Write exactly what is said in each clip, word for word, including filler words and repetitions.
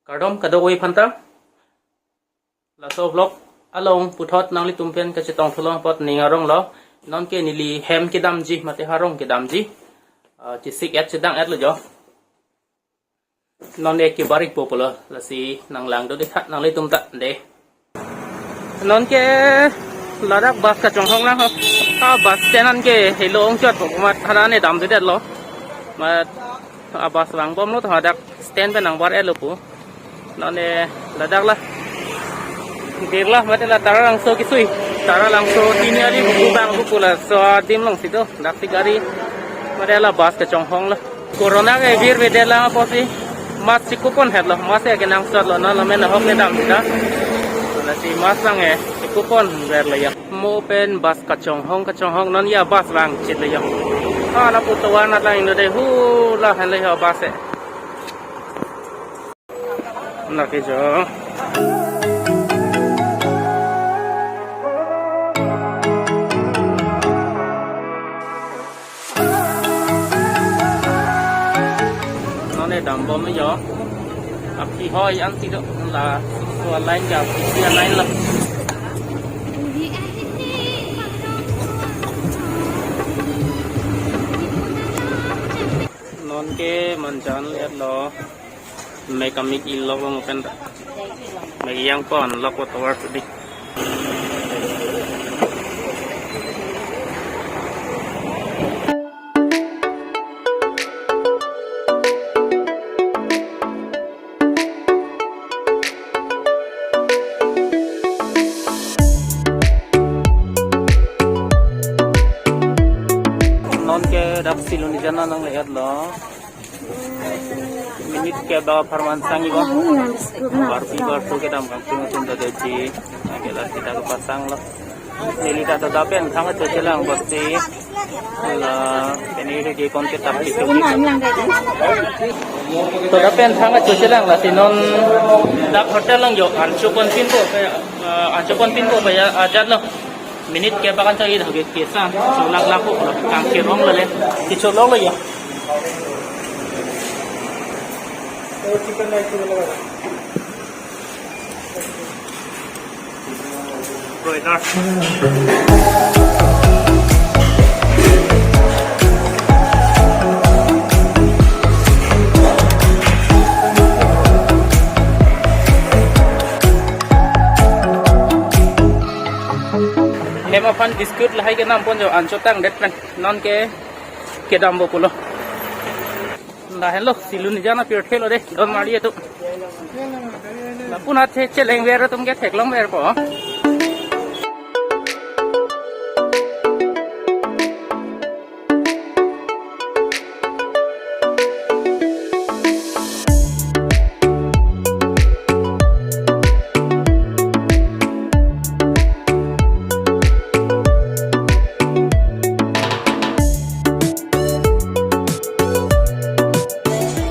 Kardom kadokave aphanta. Laso vlog along puthot nanglitum pen kachetongthu long apot ning aronglo. Nonke neli hem kedamji mate harong kedamji, ah, chesik et chedang et lo jo. Non de kebar-ikpo pulo, lasi nanglang do de tha nanglitum ta de. Nonke ladak bus kachonghong lang ho. Ah, bus stand anke helo ongchot po mat hana ne damdedetlo. Mat, ah, bus vangbomlo to hadak stand pen nangbar-etlo pu. Non de ladak la. Birla mate la Taralangso kesui. Taralangso Tiniali buku bang buku laso adim alongsi do. Daksi gari mate la bus kachonghong lo. Corona ke birvedetlang apotsi mask chikupon hetlo, mask ke kenangsotlo, non lamen ahok kedam ta. Lasi mask lang ke chikupon verlo ya. Mo pen bus kachonghong kachonghong, non ya bus vangchitlo ya. Ah, lapu tovar nat lang indo de, hu la henlo ya bus ke. Lake jo. Non ne dambom jo. Aphi hoi ansi do la so line ja aphi line lo. Nonke manjan le lo. Mek amik ilok lo mo pen ta. Mek yang pon lok lo tovar sudi. Nonke dak Silonijan nangle-etlo. Minute kebak apharman sang ibo. Barpi barpo kedam kangtung tung ta doji. Lake la sita kepasang lo. Neli ta ta pen thang achochelang bosti. La peni ke kon ke tap pitu. To ta pen thang achochelang, lasi non dak hotel lang jo, anchopon pinpo pe, eh, anchopon pinpo pe ya, ajat lo. Minute kebak an chagi dhage kesa. Cholak lako kangkerong lale. Kicholok lo ya. Broiler. Hem aphan biscuit lahai kenam pon jo, anchotang det pen. Nonke kedampo pulo. Lahenlo, Silonijan apirthe lo de, Donmarli atum. Lapu nat che chelengver atum ke theklongverpo.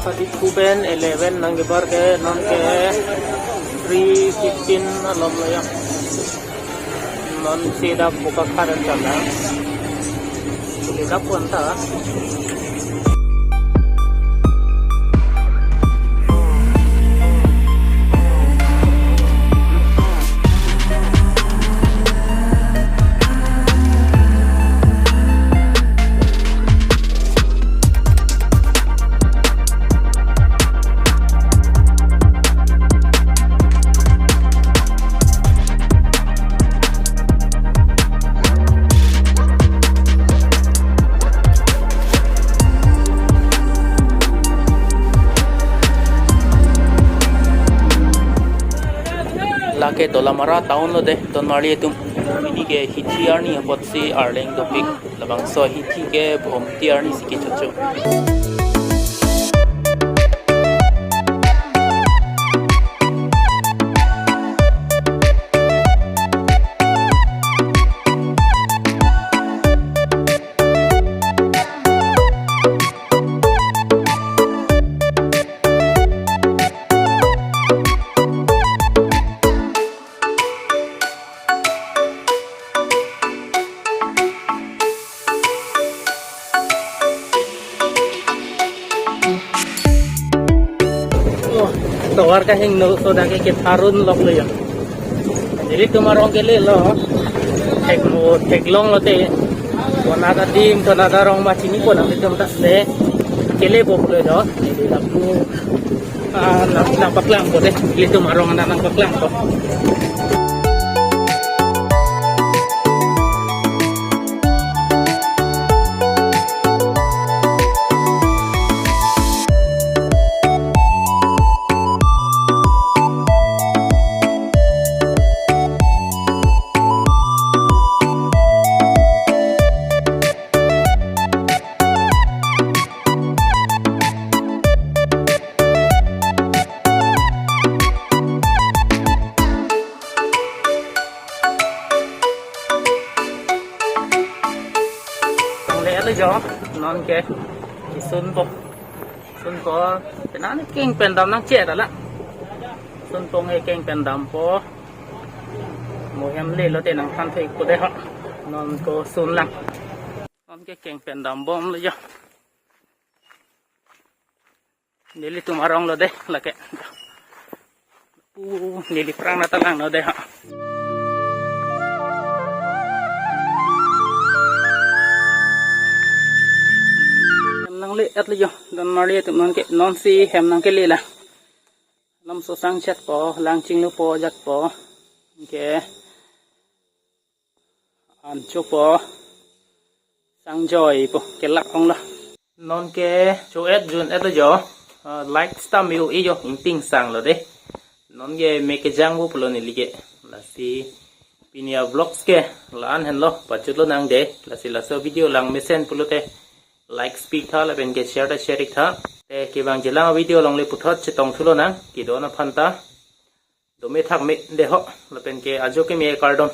Kadikku pen eleven nangkebar ke nonke three fifteen alom lo ya. Non si dak buka karen chala. Sudah dak pon ta. Lake Dolamara town lo de, Donmarli atum. Pini ke hithi arni apotsi arleng dopik. Labangso hithi ke Bhomti arni si kechocho. Arka hingno so dak ke ketharun lok lo ya. Nelitum arong kelelo. Thekmo theklong lote. Konat adim, konat arong ma chinipo nang nelitum ta se. Kele bok lo do. Neli lapu, ah, nang, nangpaklangpo de. Nelitum arong nang, nangpaklangpo. Nangle lo jo, non ke isunpo. Sunpo, penang keng pen dam nangche ta la. Sunpo nge keng pen dampo. Mo hem le lote nangthan thekpo de ho. Non ko sun lang. Non ke keng pen dambom lo jo. Nelitum arong lo de lake. Pu neli prang nata langno de ha. Hem nangle-et lo jo. Don marli atum non ke, non si hem nangkele la. Lam so sang chet po, lang chinglu po jat po. Ke an cho po. Sang joi po, kelak ong lo. Non ke cho-et jun-et lo jo. Ah, light stam yo e jo, ingting sang lo de. Non ke me kejang vo pulo neli ke. Lasi pini avlogs ke la-an henlo, pachut lonang de. Lasi laso video lang mesen pulote like speak tha, lapen ke share ta share ik tha. Te kevang jilang video along le puthot chetong thu lonang, kedo-an aphan ta. Dome thakme de ho, lapen ke ajo keme kardom.